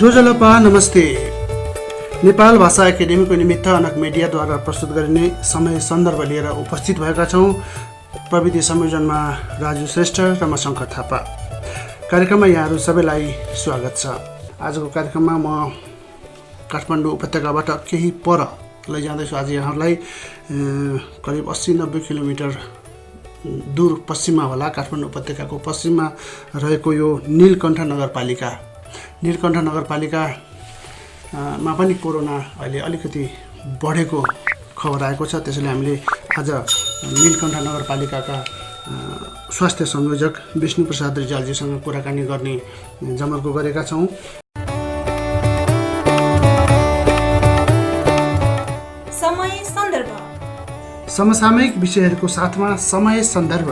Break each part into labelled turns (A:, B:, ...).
A: जोजलपा नमस्ते। नेपाल भाषा एकाडेमीको निमित्त अनक मिडियाद्वारा प्रस्तुत गरिने समय सन्दर्भ लिएर उपस्थित भएका छौँ। प्रविधि संयोजनमा राजु श्रेष्ठ र म शङ्कर थापा। कार्यक्रममा यहाँहरू सबैलाई स्वागत छ। आजको कार्यक्रममा म काठमाडौँ उपत्यकाबाट केही पर लैजाँदैछु। आज यहाँहरूलाई करिब 80-90 किलोमिटर दूर पश्चिममा होला, काठमाडौँ उपत्यकाको पश्चिममा रहेको यो नीलकण्ठ नगरपालिकामा पनि कोरोना अहिले अलिकति बढेको खबर आएको छ। त्यसैले हामीले आज नीलकण्ठ नगरपालिकाका स्वास्थ्य संयोजक विष्णु प्रसाद रिजालजीसँग कुराकानी गर्ने जमर्को गरेका छौँ। समसामयिक विषयहरूको साथमा समय सन्दर्भ,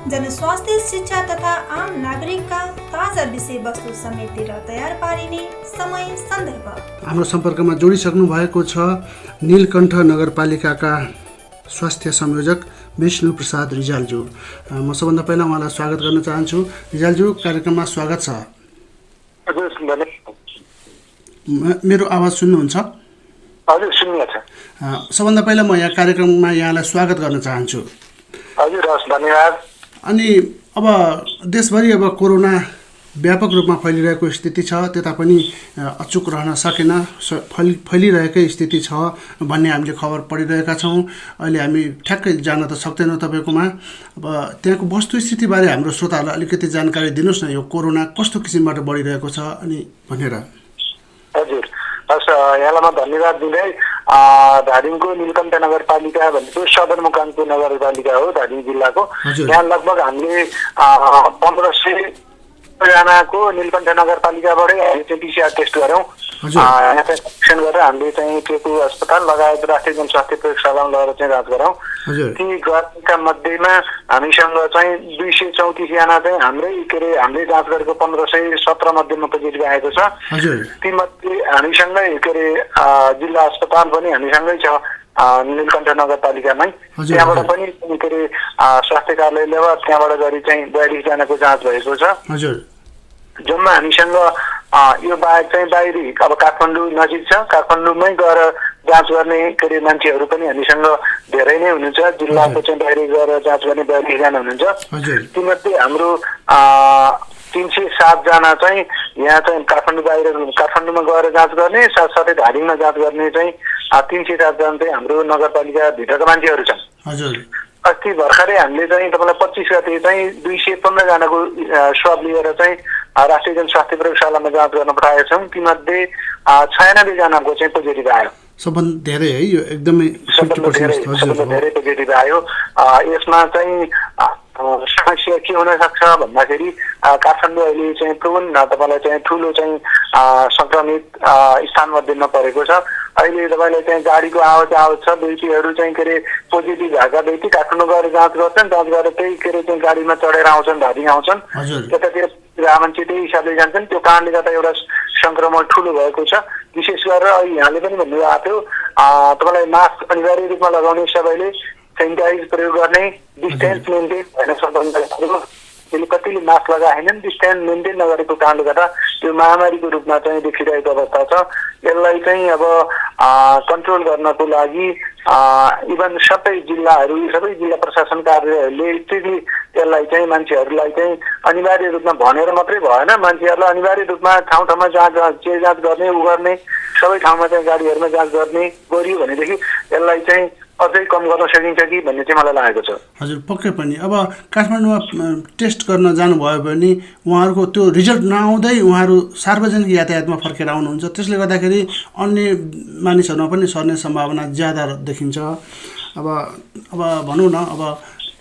B: जनस्वास्थ्य, शिक्षा तथा आम नागरिकका ताजा विषयवस्तु समेटेर तयार पारिने समय सन्दर्भ।
A: हाम्रो सम्पर्कमा जोडिसक्नु भएको छ नीलकण्ठ नगरपालिकाका स्वास्थ्य संयोजक विष्णु प्रसाद रिजालज्यू। म सबभन्दा पहिला उहाँलाई स्वागत गर्न चाहन्छु। रिजालज्यू, कार्यक्रममा स्वागत छ। मेरो आवाज सुन्नुहुन्छ?
C: हजुर, सुन्नुहुन्छ।
A: सबभन्दा पहिला म यहाँ कार्यक्रममा यहाँलाई स्वागत गर्न चाहन्छु।
C: हजुर, हस्, धन्यवाद।
A: अनि अब देशभरि अब कोरोना व्यापक रूपमा फैलिरहेको स्थिति छ, त्यता पनि अचुक रहन सकेन, फैलिरहेकै स्थिति छ भन्ने हामीले खबर पढिरहेका छौँ। अहिले हामी ठ्याक्कै जान त सक्दैनौँ तपाईँकोमा। अब त्यहाँको वस्तुस्थितिबारे हाम्रो श्रोताहरूलाई अलिकति जानकारी दिनुहोस् न, यो कोरोना कस्तो किसिमबाट बढिरहेको छ अनि भनेर।
C: हजुर, हस्, यहाँलाई म धन्यवाद दिँदै धादिङको नीलकण्ठ नगरपालिका भनेको सदरमुकामको नगरपालिका हो धादिङ जिल्लाको। यहाँ लगभग हामीले 1500 जनाको नीलकण्ठ नगरपालिकाबाटै हामी चाहिँ PCR टेस्ट गऱ्यौँ। यहाँ चाहिँ एक्सन गरेर हामीले चाहिँ टेकु अस्पताल लगायत राष्ट्रिय जनस्वास्थ्य प्रयोगशालामा लगेर चाहिँ जाँच गराउँ। ती गरेका मध्येमा हामीसँग चाहिँ 234 जना चाहिँ हामीले जाँच गरेको 1517 मध्येमा पोजिटिभ आएको छ। तीमध्ये हामीसँगै जिल्ला अस्पताल पनि हामीसँगै छ नीलकण्ठ नगरपालिकामै। त्यहाँबाट पनि स्वास्थ्य कार्यालयले त्यहाँबाट गरी चाहिँ 42 जनाको जाँच भएको छ। जम्मा हामीसँग यो बाहेक चाहिँ बाहिरी अब काठमाडौँ नजिक छ, काठमाडौँमै गएर जाँच गर्ने मान्छेहरू पनि हामीसँग धेरै नै हुनुहुन्छ। जिल्लाको चाहिँ बाहिर गएर जाँच गर्ने 42 जना हुनुहुन्छ। तीमध्ये हाम्रो 307 जना चाहिँ यहाँ चाहिँ काठमाडौँमा गएर जाँच गर्ने, साथसाथै धादिङमा जाँच गर्ने चाहिँ 307 जना चाहिँ हाम्रो नगरपालिका भित्रका मान्छेहरू छन्। अस्ति भर्खरै हामीले चाहिँ तपाईँलाई 25 गते चाहिँ 215 जनाको स्वाब लिएर चाहिँ राष्ट्रिय जनस्वास्थ्य प्रयोगशालामा जाँच गर्न पठाएका छौँ। तीमध्ये 96 जनाको चाहिँ पोजिटिभ आयो।
A: सबभन्दा धेरै है, यो एकदमै
C: धेरै पोजिटिभ आयो। यसमा चाहिँ समस्या के हुन सक्छ भन्दाखेरि काठमाडौँ अहिले चाहिँ प्रमुख तपाईँलाई चाहिँ ठुलो चाहिँ संक्रमित स्थान मध्येमा परेको छ। अहिले तपाईँलाई चाहिँ गाडीको आवत छ। व्यक्तिहरू चाहिँ पोजिटिभ भएका व्यक्ति काठमाडौँ गएर जाँच गर्छन्, जाँच गरेर त्यही चाहिँ गाडीमा चढेर आउँछन्, धादिङ आउँछन्, त्यतातिर मान्छे त्यही हिसाबले जान्छन्। त्यो कारणले गर्दा एउटा संक्रमण ठुलो भएको छ। विशेष गरेर यहाँले पनि भन्नुभएको थियो तपाईँलाई मास्क अनिवार्य रूपमा लगाउने, सबैले सेनिटाइज प्रयोग गर्ने, डिस्टेन्स मेन्टेन होइन सबभन्दा त्यसले कतिले मास्क लगाएनन्, डिस्टेन्स मेन्टेन नगरेको कारणले गर्दा त्यो महामारीको रूपमा चाहिँ देखिरहेको अवस्था छ। यसलाई चाहिँ अब कन्ट्रोल गर्नको लागि इभन सबै जिल्ला प्रशासन कार्यालयहरूले स्ट्रिक्टली यसलाई चाहिँ मान्छेहरूलाई चाहिँ अनिवार्य रूपमा भनेर मात्रै भएन, मान्छेहरूलाई अनिवार्य रूपमा ठाउँ ठाउँमा जाँच गर्ने, गर्ने सबै ठाउँमा चाहिँ गाडीहरूमा जाँच गर्ने गरियो भनेदेखि यसलाई चाहिँ अझै कम गर्न सकिन्छ कि भन्ने चाहिँ मलाई लागेको छ।
A: हजुर, पक्कै पनि। अब काठमाडौँमा टेस्ट गर्न जानुभयो भने उहाँहरूको त्यो रिजल्ट नआउँदै उहाँहरू सार्वजनिक यातायातमा फर्केर आउनुहुन्छ। त्यसले गर्दाखेरि अन्य मानिसहरूमा पनि सर्ने सम्भावना ज्यादा देखिन्छ। अब भनौँ न, अब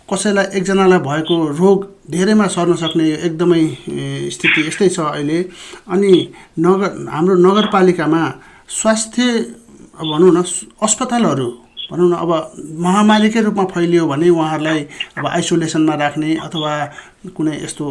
A: कसैलाई एकजनालाई भएको रोग धेरैमा सर्न सक्ने एकदमै स्थिति यस्तै छ अहिले। अनि हाम्रो नगरपालिकामा स्वास्थ्य भनौँ न अस्पतालहरू भनौँ न अब महामारीकै रूपमा फैलियो भने उहाँहरूलाई अब आइसोलेसनमा राख्ने अथवा कुनै यस्तो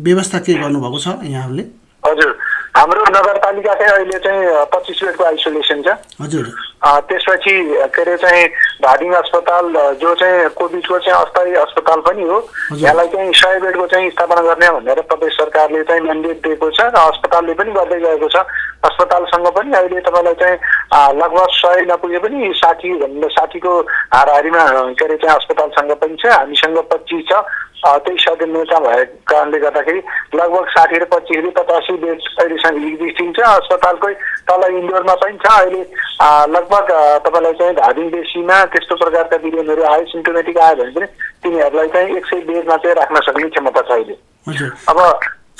A: व्यवस्था के गर्नुभएको छ यहाँहरूले?
C: हजुर, हाम्रो नगरपालिका चाहिँ अहिले चाहिँ 25 बेडको आइसोलेसन छ।
A: हजुर,
C: त्यसपछि के अरे चाहिँ धादिङ अस्पताल जो चाहिँ कोभिडको चाहिँ अस्थायी अस्पताल पनि हो, यसलाई चाहिँ 100 बेडको चाहिँ स्थापना गर्ने भनेर प्रदेश सरकारले चाहिँ म्यान्डेट दिएको छ र अस्पतालले पनि गर्दै गएको छ। अस्पतालसँग पनि अहिले तपाईँलाई चाहिँ लगभग 100 नपुगे पनि 60को हाराहारीमा के अरे चाहिँ अस्पतालसँग पनि छ। हामीसँग 25 छ। त्यही सदस्यता भएको कारणले गर्दाखेरि लगभग 60 र 25 85 बेड अहिलेसम्म एक्जिस्टिङ छ। अस्पतालकै तल इन्डोरमा पनि छ। अहिले लगभग तपाईँलाई चाहिँ धादिङ बेसीमा त्यस्तो प्रकारका बिरामीहरू आयो, सिम्टोमेटिक आयो भने पनि तिनीहरूलाई चाहिँ 100 बेडमा चाहिँ राख्न सक्ने क्षमता छ अहिले। अब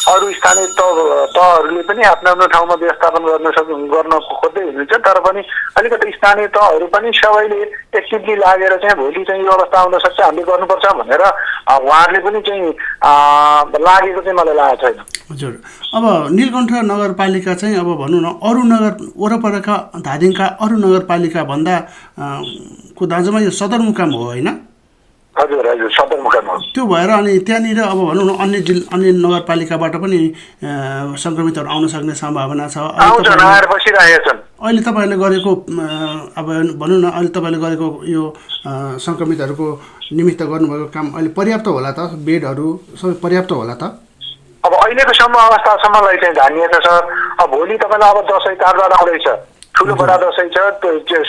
C: अरू स्थानीय तहहरूले पनि आफ्नो आफ्नो ठाउँमा व्यवस्थापन गर्न खोज्दै हुनुहुन्छ, तर पनि अलिकति स्थानीय तहहरू पनि सबैले एक्टिभली लागेर चाहिँ भोलि चाहिँ यो अवस्था आउन सक्छ, हामीले गर्नुपर्छ भनेर उहाँहरूले पनि चाहिँ लागेको चाहिँ मलाई लागेको छैन।
A: हजुर, अब नीलकण्ठ नगरपालिका चाहिँ अब भनौँ न अरू नगर वरपरका धादिङका अरू नगरपालिका भन्दा को दाँजोमा यो सदरमुकाम हो होइन?
C: हजुर हजुर, सदरमुकाम हो।
A: त्यो भएर अनि त्यहाँनिर अब भनौँ न अन्य नगरपालिकाबाट पनि सङ्क्रमितहरू आउन सक्ने सम्भावना छ। अहिले तपाईँहरूले गरेको अब भनौँ न अहिले तपाईँले गरेको यो सङ्क्रमितहरूको निमित्त गर्नुभएको काम अहिले पर्याप्त होला त? बेडहरू सबै पर्याप्त होला त?
C: अब अहिलेको सम्म अवस्थासम्मलाई चाहिँ धानिएको छ। अब भोलि तपाईँलाई अब दसैँ चाडबाड आउँदैछ, ठुलो बडा दसैँ छ,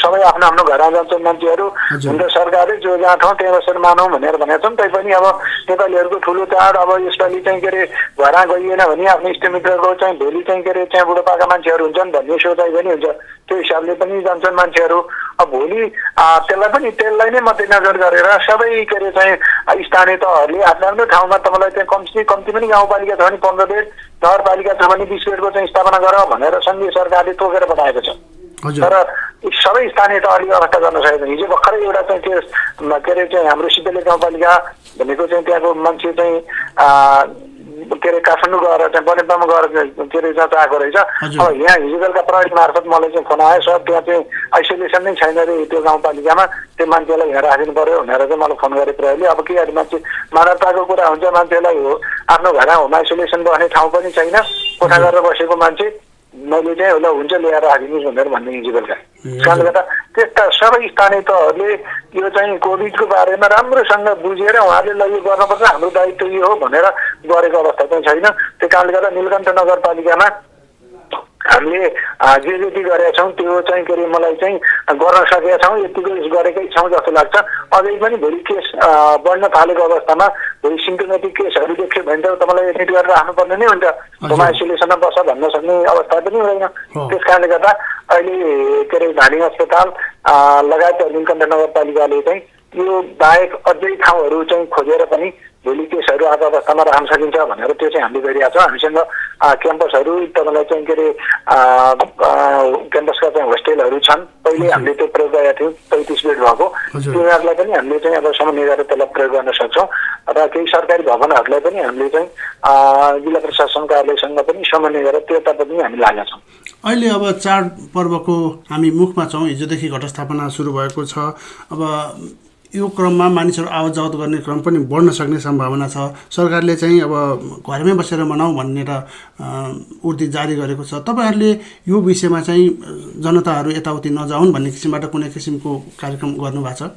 C: सबै आफ्नो आफ्नो घरमा जान्छन् मान्छेहरू। हुन्छ सरकारले जो जहाँ ठाउँ त्यहाँ बसेर मानौँ भनेर भनेका छन्। तैपनि अब नेपालीहरूको ठुलो चाड अब यसपालि चाहिँ के अरे घरमा गइएन भने आफ्नो इष्टमित्रको चाहिँ भोलि चाहिँ के अरे चाहिँ बुढोपाका मान्छेहरू हुन्छन् भन्ने सोचाइ पनि हुन्छ। त्यो हिसाबले पनि जान्छन् मान्छेहरू। अब भोलि त्यसलाई नै मध्यनजर गरेर सबै के अरे चाहिँ स्थानीय तहहरूले आफ्नो आफ्नो ठाउँमा तपाईँलाई चाहिँ कम्ती पनि गाउँपालिका छ भने 15 बेड, नगरपालिका छ भने 20 बेडको चाहिँ स्थापना गर भनेर सङ्घीय सरकारले तोकेर पठाएको छ। तर सबै स्थानीय तहले अवस्था गर्न सकेको हिजो भर्खरै एउटा चाहिँ त्यो के अरे चाहिँ हाम्रो सिद्धले गाउँपालिका भनेको चाहिँ त्यहाँको मान्छे चाहिँ के अरे काठमाडौँ गएर चाहिँ बनेपामा गएर के अरे जहाँ आएको रहेछ। अब यहाँ हिजो बेलुका प्रहरी मार्फत मलाई चाहिँ फोन आयो, सर त्यहाँ चाहिँ आइसोलेसन नै छैन अरे त्यो गाउँपालिकामा, त्यो मान्छेलाई यहाँ राखिदिनु पर्यो भनेर चाहिँ मलाई फोन गरे प्रहरीले। अब के अरे मान्छे मानवताको कुरा हुन्छ, मान्छेलाई हो आफ्नो घरमा होम आइसोलेसन बस्ने ठाउँ पनि छैन, कोठा गरेर बसेको मान्छे मैले चाहिँ होला हुन्छ ल्याएर राखिदिनुहोस् भनेर भन्ने हिजो बेलुका। कारणले गर्दा त्यस्ता सबै स्थानीय तहहरूले यो चाहिँ कोभिडको बारेमा राम्रोसँग बुझेर उहाँहरूले ल यो गर्नुपर्छ, हाम्रो दायित्व यो हो भनेर गरेको अवस्था चाहिँ छैन। त्यो कारणले गर्दा नीलकण्ठ नगरपालिकामा हामीले जे जति गरेका छौँ त्यो चाहिँ के अरे मलाई चाहिँ गर्न सकेका छौँ, यतिको गरेकै छौँ जस्तो लाग्छ। अझै पनि भोलि केस बढ्न थालेको अवस्थामा भोलि सिम्टोमेटिक केसहरू देख्यो भने त तपाईँलाई एडमिट गरेर राख्नुपर्ने नै हुन्छ, होम आइसोलेसनमा बस भन्न सक्ने अवस्था पनि हुँदैन। त्यस कारणले गर्दा अहिले के अरे धादिङ अस्पताल लगायत नीलकण्ठ नगरपालिकाले चाहिँ यो बाहेक अझै ठाउँहरू चाहिँ खोजेर पनि भोलि केसहरू आज अवस्थामा राख्न सकिन्छ भनेर त्यो चाहिँ हामीले गरिरहेका छौँ। हामीसँग क्याम्पसहरू तपाईँलाई चाहिँ के अरे क्याम्पसका चाहिँ होस्टेलहरू छन्। पहिले हामीले त्यो प्रयोग गरेका थियौँ 35 बेड भएको, तिनीहरूलाई पनि हामीले चाहिँ अब समन्वय गरेर त्यसलाई प्रयोग गर्न सक्छौँ। र केही सरकारी भवनहरूलाई पनि हामीले चाहिँ जिल्ला प्रशासन कार्यालयसँग पनि समन्वय गरेर त्योतर्फ पनि हामी लागेका छौँ।
A: अहिले अब चाडपर्वको हामी मुखमा छौँ, हिजोदेखि घटस्थापना सुरु भएको छ। अब यो क्रममा मानिसहरू आवत जावत गर्ने क्रम पनि बढ्न सक्ने सम्भावना छ। सरकारले चाहिँ अब घरमै बसेर मनाऊ भनेर उर्दी जारी गरेको छ। तपाईँहरूले यो विषयमा चाहिँ जनताहरू यताउति नजाउन् भन्ने किसिमबाट कुनै किसिमको कार्यक्रम गर्नुभएको
C: छ?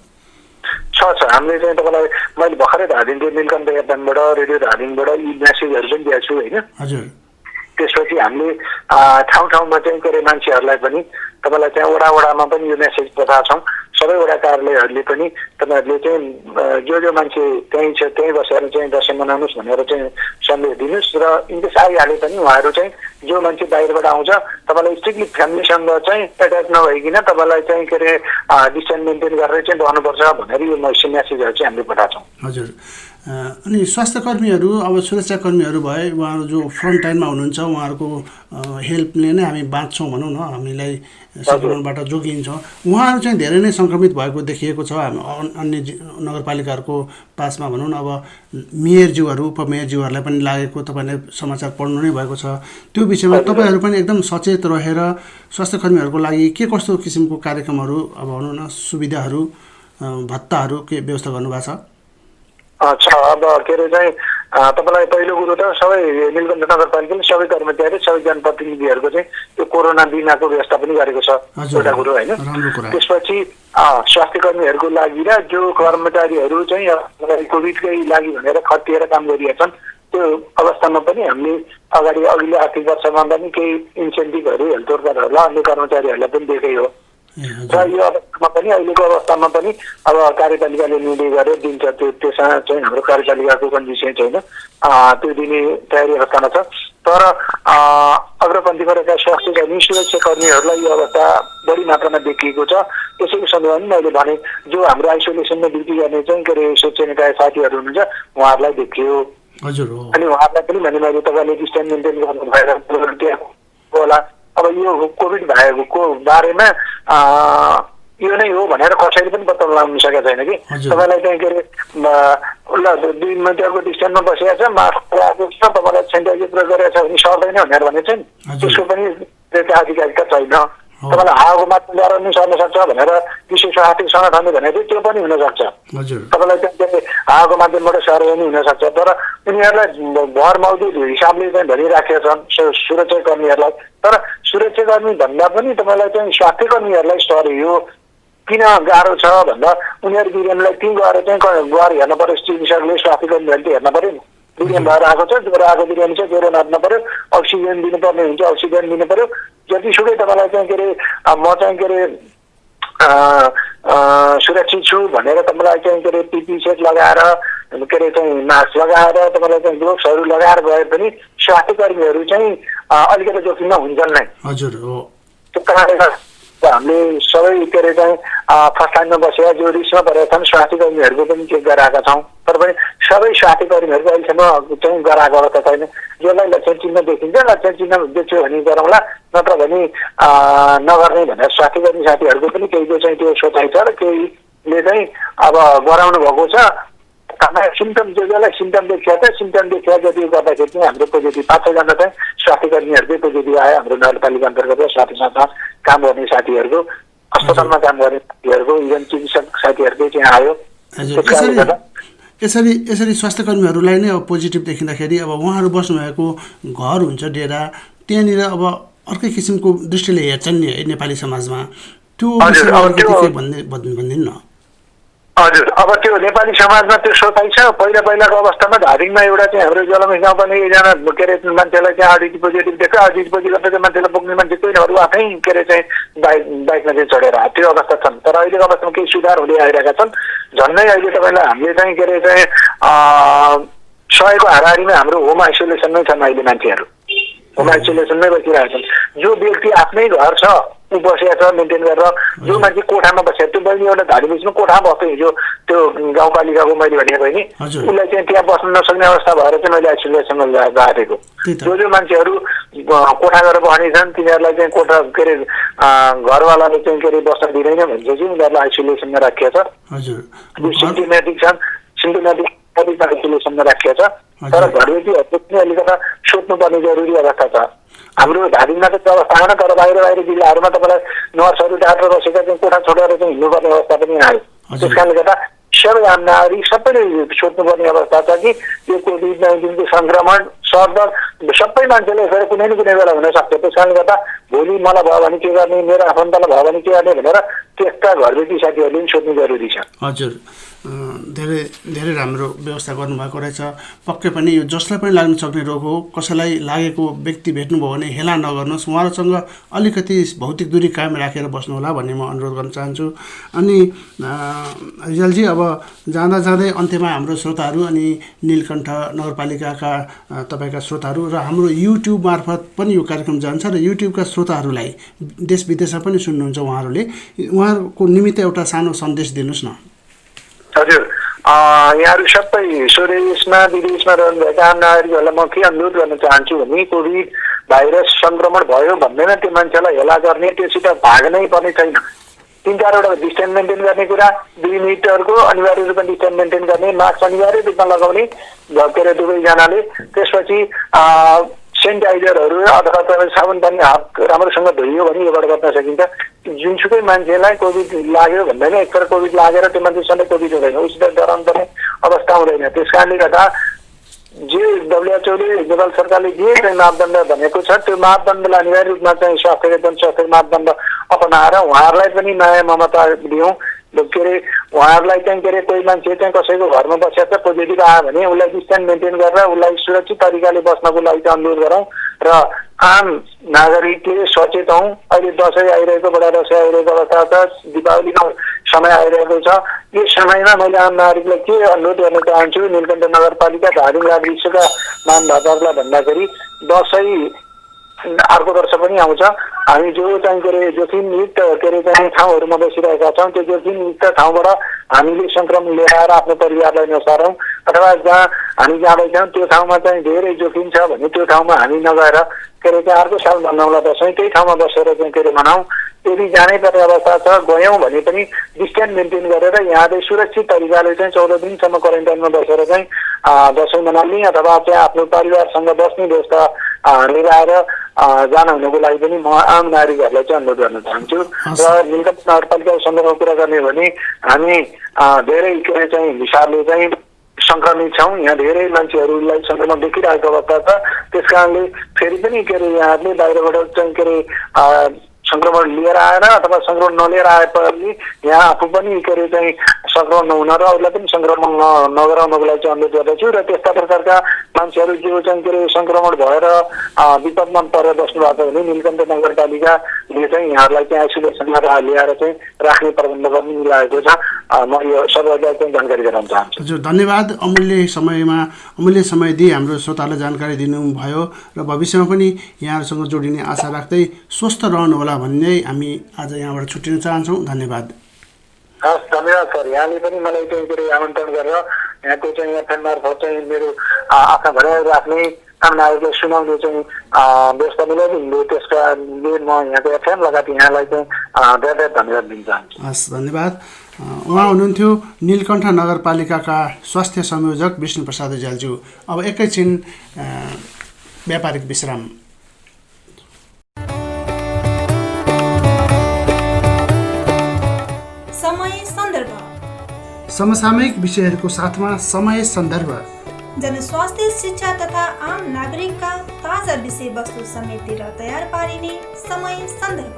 C: हामीले चाहिँ तपाईँलाई मैले भर्खरै धादिङको नीलकण्ठ एफएमबाट रेडियो धादिङबाट यी मेसेजहरू पनि दिएको छु होइन।
A: हजुर,
C: त्यसपछि हामीले ठाउँ ठाउँमा चाहिँ के अरे मान्छेहरूलाई पनि तपाईँलाई चाहिँ वडामा पनि यो मेसेज पठाएको छौँ। सबै वडा कार्यालयहरूले पनि तपाईँहरूले चाहिँ जो मान्छे त्यहीँ छ त्यहीँ बसेर चाहिँ दसैँ मनाउनुहोस् भनेर चाहिँ सन्देश दिनुहोस्। र इन्केस आइहाले पनि उहाँहरू चाहिँ जो मान्छे बाहिरबाट आउँछ तपाईँलाई स्ट्रिक्टली फ्यामिलीसँग चाहिँ एट्याच नभइकन तपाईँलाई चाहिँ के अरे डिस्टेन्स मेन्टेन गरेर चाहिँ बस्नुपर्छ भनेर यो मेसेजहरू चाहिँ हामीले पठाएको छौँ। हजुर,
A: अनि स्वास्थ्यकर्मीहरू अब सुरक्षाकर्मीहरू भए उहाँहरू जो फ्रन्ट लाइनमा हुनुहुन्छ उहाँहरूको हेल्पले नै हामी बाँच्छौँ भनौँ न, हामीलाई सङ्क्रमणबाट जोगिन्छौँ। उहाँहरू चाहिँ धेरै नै सङ्क्रमित भएको देखिएको छ अन्य नगरपालिकाहरूको पासमा भनौँ न। अब मेयरज्यूहरू उपमेयरज्यूहरूलाई पनि लागेको तपाईँले समाचार पढ्नु नै भएको छ। त्यो विषयमा तपाईँहरू पनि एकदम सचेत रहेर स्वास्थ्यकर्मीहरूको लागि के कस्तो किसिमको कार्यक्रमहरू अब भनौँ न सुविधाहरू भत्ताहरू के व्यवस्था गर्नुभएको छ?
C: अब के अरे चाहिँ तपाईँलाई पहिलो कुरो त सबै नीलकण्ठ नगरपालिकाले सबै कर्मचारी सबै जनप्रतिनिधिहरूको चाहिँ त्यो कोरोना बिमाको व्यवस्था पनि गरेको छ एउटा कुरो होइन। त्यसपछि स्वास्थ्य कर्मीहरूको लागि र जो कर्मचारीहरू चाहिँ कोभिडकै लागि भनेर खटिएर काम गरिरहेका छन् त्यो अवस्थामा पनि हामीले अघिल्लो आर्थिक वर्षमा पनि केही इन्सेन्टिभहरू हेल्थ वर्करहरूलाई अन्य कर्मचारीहरूलाई पनि दिएकै हो र यो अवस्थामा पनि अहिलेको अवस्थामा पनि अब कार्यपालिकाले निर्णय गरेर दिन्छ त्यसमा चाहिँ हाम्रो कार्यपालिकाको कन्डिसन छैन त्यो दिने तयारी अवस्थामा छ। तर अग्रपन्थी वर्गका स्वास्थ्य कर्मी सुरक्षा कर्मीहरूलाई यो अवस्था बढी मात्रामा देखिएको छ। त्यसैको सन्दर्भमा मैले भने जो हाम्रो आइसोलेसनमा ड्युटी गर्ने चाहिँ के अरे शैक्षणिक साथीहरू हुनुहुन्छ उहाँहरूलाई देखियो अनि उहाँहरूलाई पनि भने मैले तपाईँले डिस्टेन्स मेन्टेन गर्नु भएर होला। अब यो कोभिड भएको बारेमा यो नै हो भनेर कसैले पनि पत्ता लगाउन सकेको छैन कि तपाईँलाई चाहिँ के अरे ल 2 मिटरको डिस्टेन्समा बसेको छ मास्क लगाएको छ तपाईँलाई सेनिटाइजर प्रयोग गरेको छ भने सर्दैन भनेर भने चाहिँ त्यसको पनि आधिकारिकता छैन। तपाईँलाई हावाको माध्यमद्वारा पनि सर्न सक्छ भनेर विश्व स्वास्थ्य सङ्गठनले भनेको थियो त्यो पनि हुनसक्छ। तपाईँलाई चाहिँ हावाको माध्यमबाट सर्यो पनि हुनसक्छ। तर उनीहरूलाई भर मौजुद हिसाबले चाहिँ भनिराखेका छन् सुरक्षा कर्मीहरूलाई। तर सुरक्षा कर्मी भन्दा पनि तपाईँलाई चाहिँ स्वास्थ्य कर्मीहरूलाई सर्यो किन गाह्रो छ भन्दा उनीहरू बिरामीलाई त्यहीँ गएर चाहिँ गएर हेर्न पर्यो। चिकित्सकले स्वास्थ्य कर्मीहरूले हेर्न पर्यो नि बिरामी भएर आएको छ ज्वरो आएको बिरामी छ ज्वरो नाप्न पर्यो अक्सिजन दिनुपर्ने हुन्छ अक्सिजन दिनु पर्यो। जतिसुकै तपाईँलाई चाहिँ के अरे म चाहिँ के अरे सुरक्षित छु भनेर तपाईँलाई चाहिँ के अरे पिपी सेट लगाएर के अरे चाहिँ मास्क लगाएर तपाईँलाई चाहिँ ग्लोभ्सहरू लगाएर गए पनि स्वास्थ्य कर्मीहरू चाहिँ अलिकति जोखिममा हुन्छन् नै। त्यो कारणले हामीले सबै के अरे चाहिँ फर्स्ट लाइनमा बसेर जो रिस्कमा परेका छन् स्वास्थ्य कर्मीहरूको पनि चेक गराएका छौँ। तर पनि सबै स्वास्थ्य कर्मीहरूको अहिलेसम्म चाहिँ गराएको अवस्था छैन। जसलाई लक्षण चिन्ह देखिन्छ लक्षण चिन्ह देख्यो भने गरौँला नत्र भने नगर्ने भनेर स्वास्थ्य कर्मी साथीहरूको पनि केहीको चाहिँ त्यो सोचाइ छ र केहीले चाहिँ अब गराउनु भएको छ। सिम्टम जसलाई सिम्टम देखिया छ सिम्टम देखिया जति गर्दाखेरि चाहिँ हाम्रो पोजिटिभ 5-6जना चाहिँ स्वास्थ्य कर्मीहरूकै पोजिटिभ आयो हाम्रो नगरपालिका अन्तर्गत स्वास्थ्य संस्थामा काम गर्ने साथीहरूको अस्पतालमा काम गर्ने साथीहरूको इभन चिकित्सक साथीहरूकै चाहिँ आयो।
A: यसरी स्वास्थ्य कर्मीहरूलाई नै अब पोजिटिभ देखिँदाखेरि अब उहाँहरू बस्नुभएको घर हुन्छ डेरा त्यहाँनिर अब अर्कै किसिमको दृष्टिले हेर्छन् नि नेपाली समाजमा त्यो भनिदिनु न।
C: हजुर अब त्यो नेपाली समाजमा त्यो सोचाइ छ। पहिलाको अवस्थामा धादिङमा एउटा चाहिँ हाम्रो जलमेश गाउँ पनि एकजना के अरे मान्छेलाई चाहिँ आरडिटी पोजिटिभ देख्यो आरडिटी पोजिटिभ गर्दा चाहिँ मान्छेलाई बोक्ने मान्छे कोही नभएर आफै के अरे चाहिँ बाइकमा चाहिँ चढेर त्यो अवस्था छन्। तर अहिलेको अवस्थामा केही सुधार हुँदै आइरहेका छन्। झन्डै अहिले तपाईँलाई हामीले चाहिँ के अरे चाहिँ 100को हाराहारीमा हाम्रो होम आइसोलेसनमै छन् अहिले मान्छेहरू होम आइसोलेसनमै बसिरहेका छन्। जो व्यक्ति आफ्नै घर छ ऊ बसेको छ मेन्टेन गरेर जो मान्छे कोठामा बसेको त्यो बहिनी एउटा धाडी बिचमा कोठामा बस्दै हिजो त्यो गाउँपालिकाको मैले भनेको नि उसलाई चाहिँ त्यहाँ बस्न नसक्ने अवस्था भएर चाहिँ मैले आइसोलेसनमा राखेको। जो मान्छेहरू कोठा गरेर बस्ने छन् तिनीहरूलाई चाहिँ कोठा के अरे घरवालाले चाहिँ के अरे बस्न दिँदैन भने चाहिँ उनीहरूलाई आइसोलेसनमा राखिएको छ। सिम्टोमेटिक छन् सिम्टोमेटिक आइसोलेसनमा राखिएको छ। तर घरबेटीहरूले पनि अलिकता सोध्नुपर्ने जरुरी अवस्था छ। हाम्रो धादिङमा त अवस्था आएन तर बाहिर जिल्लाहरूमा तपाईँलाई नर्सहरू डाक्टर बसेका चाहिँ कोठा छोडेर चाहिँ हिँड्नुपर्ने अवस्था पनि आयो। त्यस कारणले गर्दा सबै आम नागरिक सबैले सोध्नुपर्ने अवस्था छ कि यो कोभिड-19को सङ्क्रमण सर्दर सबै मान्छेले यसरी कुनै न कुनै बेला हुनसक्छ। त्यस कारणले गर्दा भोलि मलाई भयो भने के गर्ने मेरो आफन्तलाई भयो भने के गर्ने भनेर त्यस्ता घरबेटी साथीहरूले पनि सोध्नु जरुरी छ।
A: हजुर धेरै धेरै राम्रो व्यवस्था गर्नुभएको रहेछ। पक्कै पनि यो जसलाई पनि लाग्न सक्ने रोग हो कसैलाई लागेको व्यक्ति भेट्नुभयो भने हेला नगर्नुहोस् उहाँहरूसँग अलिकति भौतिक दूरी कायम राखेर बस्नु होला भन्ने म अनुरोध गर्न चाहन्छु। अनि रिजालजी अब जाँदा जाँदै अन्त्यमा हाम्रो श्रोताहरू अनि नीलकण्ठ नगरपालिकाका तपाईँका श्रोताहरू र हाम्रो युट्युब मार्फत पनि यो कार्यक्रम जान्छ र युट्युबका श्रोताहरूलाई देश विदेशमा पनि सुन्नुहुन्छ उहाँहरूको निमित्त एउटा सानो सन्देश दिनुहोस् न।
C: हजुर यहाँहरू सबै स्वदेशमा विदेशमा रहनुभएका आम नागरिकहरूलाई म के अनुरोध गर्न चाहन्छु भने कोभिड भाइरस सङ्क्रमण भयो भन्दैन त्यो मान्छेलाई हेला गर्ने त्योसित भाग्नै पर्ने छैन। 3-4वटा डिस्टेन्स मेन्टेन गर्ने कुरा 2 मिटरको अनिवार्य रूपमा डिस्टेन्स मेन्टेन गर्ने मास्क अनिवार्य रूपमा लगाउने के अरे दुवैजनाले। त्यसपछि सेनिटाइजरहरू अथवा तपाईँ साबुन पानी हात राम्रोसँग धोइयो भने योबाट बच्न सकिन्छ। जुनसुकै मान्छेलाई कोभिड लाग्यो भन्दैन एकपल्ट कोभिड लागेर त्यो मान्छे सधैँ कोभिड हुँदैन उसित डराउनु पर्ने अवस्था हुँदैन। त्यस कारणले गर्दा जे WHO ले नेपाल सरकारले जे चाहिँ मापदण्ड भनेको छ त्यो मापदण्डलाई अनिवार्य रूपमा चाहिँ स्वास्थ्य जनस्वास्थ्य मापदण्ड अपनाएर उहाँहरूलाई पनि माया ममता दियौँ। के अरे उहाँहरूलाई चाहिँ के अरे कोही मान्छे चाहिँ कसैको घरमा बसेर चाहिँ पोजिटिभ आयो भने उसलाई डिस्टेन्स मेन्टेन गरेर उसलाई सुरक्षित तरिकाले बस्नको लागि चाहिँ अनुरोध गरौँ र आम नागरिकले सचेत हौँ। अहिले दसैँ आइरहेको, बडा दसैँ आइरहेको अवस्था छ, दीपावलीको समय आइरहेको छ। यो समयमा मैले आम नागरिकलाई के अनुरोध गर्न चाहन्छु, नीलकण्ठ नगरपालिका धादिङ विश्वका मानभावहरूलाई भन्दाखेरि दसैँ अर्को वर्ष पनि आउँछ। हामी जो चाहिँ के अरे जोखिमयुक्त के अरे चाहिँ ठाउँहरूमा बसिरहेका छौँ त्यो जोखिमयुक्त ठाउँबाट हामीले सङ्क्रमण लिएर आएर आफ्नो परिवारलाई नसारौँ, अथवा जहाँ हामी जाँदैछौँ त्यो ठाउँमा चाहिँ धेरै जोखिम छ भने त्यो ठाउँमा हामी नगएर के अरे चाहिँ अर्को साल मनाउला दसैँ त्यही ठाउँमा बसेर चाहिँ के अरे मनाउँ। यदि जानै पर्ने अवस्था छ गयौँ भने पनि डिस्टेन्स मेन्टेन गरेर यहाँले सुरक्षित तरिकाले चाहिँ 14 दिनसम्म क्वारेन्टाइनमा बसेर चाहिँ दसैँ मनाउने अथवा चाहिँ आफ्नो परिवारसँग बस्ने व्यवस्था मिलाएर जान हुनुको लागि पनि म आम नागरिकहरूलाई चाहिँ अनुरोध गर्न चाहन्छु। र नीलकण्ठ नगरपालिकाको सन्दर्भमा कुरा गर्ने भने हामी धेरै के अरे चाहिँ हिसाबले चाहिँ सङ्क्रमित छौँ। यहाँ धेरै मान्छेहरूलाई सङ्क्रमण देखिरहेको अवस्था छ। त्यस कारणले फेरि पनि के अरे यहाँहरूले बाहिरबाट चाहिँ के अरे सङ्क्रमण लिएर आएर अथवा सङ्क्रमण नलिएर आए पनि यहाँ आफू पनि के अरे चाहिँ सङ्क्रमण नहुन र अरूलाई पनि सङ्क्रमण नगराउनको लागि चाहिँ अनुरोध गर्दछु। र त्यस्ता प्रकारका मान्छेहरू जो चाहिँ के अरे सङ्क्रमण भएर विपदमा परेर बस्नु भएको भने नीलकण्ठ नगरपालिकाले चाहिँ यहाँहरूलाई चाहिँ आइसोलेसनमा ल्याएर चाहिँ राख्ने प्रबन्ध गर्ने मिलाएको छ। म यो सबैलाई चाहिँ जानकारी गराउन चाहन्छु।
A: हजुर, धन्यवाद। अमूल्य समय दिई हाम्रो श्रोतालाई जानकारी दिनुभयो र भविष्यमा पनि यहाँहरूसँग जोडिने आशा राख्दै स्वस्थ रहनुहोला भन्ने हामी आज यहाँबाट छुट्टिन चाहन्छौँ। धन्यवाद।
C: हस्, धन्यवाद सर। यहाँले पनि मलाई चाहिँ के अरे आमन्त्रण गरेर यहाँको चाहिँ एफएम मार्फत चाहिँ मेरो आफ्ना भनाइहरू राख्ने आम नागरिकलाई सुनाउने चाहिँ व्यवस्था मिलाइदिनु, त्यसका लिए म यहाँको एफएम लगायत यहाँलाई चाहिँ धेरै धन्यवाद दिन चाहन्छु।
A: हस्, धन्यवाद। उहाँ हुनुहुन्थ्यो नीलकण्ठ नगरपालिकाका स्वास्थ्य संयोजक विष्णु प्रसाद रिजालज्यू। अब एकैछिन व्यापारिक विश्राम। समसामयिक विषयहरूको साथमा समय सन्दर्भ,
B: जनस्वास्थ्य शिक्षा तथा आम नागरिकका ताजा विषयवस्तु समेटेर तयार पारिने समय सन्दर्भ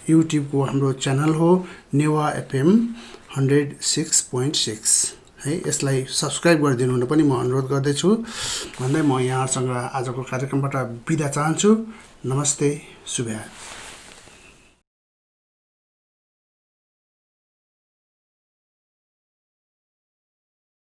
A: युट्युबको हाम्रो च्यानल हो नेवा एफएम 106.6 है। यसलाई सब्सक्राइब गरिदिनु हुन पनि म अनुरोध गर्दैछु भन्दै म यहाँसँग आजको कार्यक्रमबाट बिदा चाहन्छु। नमस्ते, शुभ।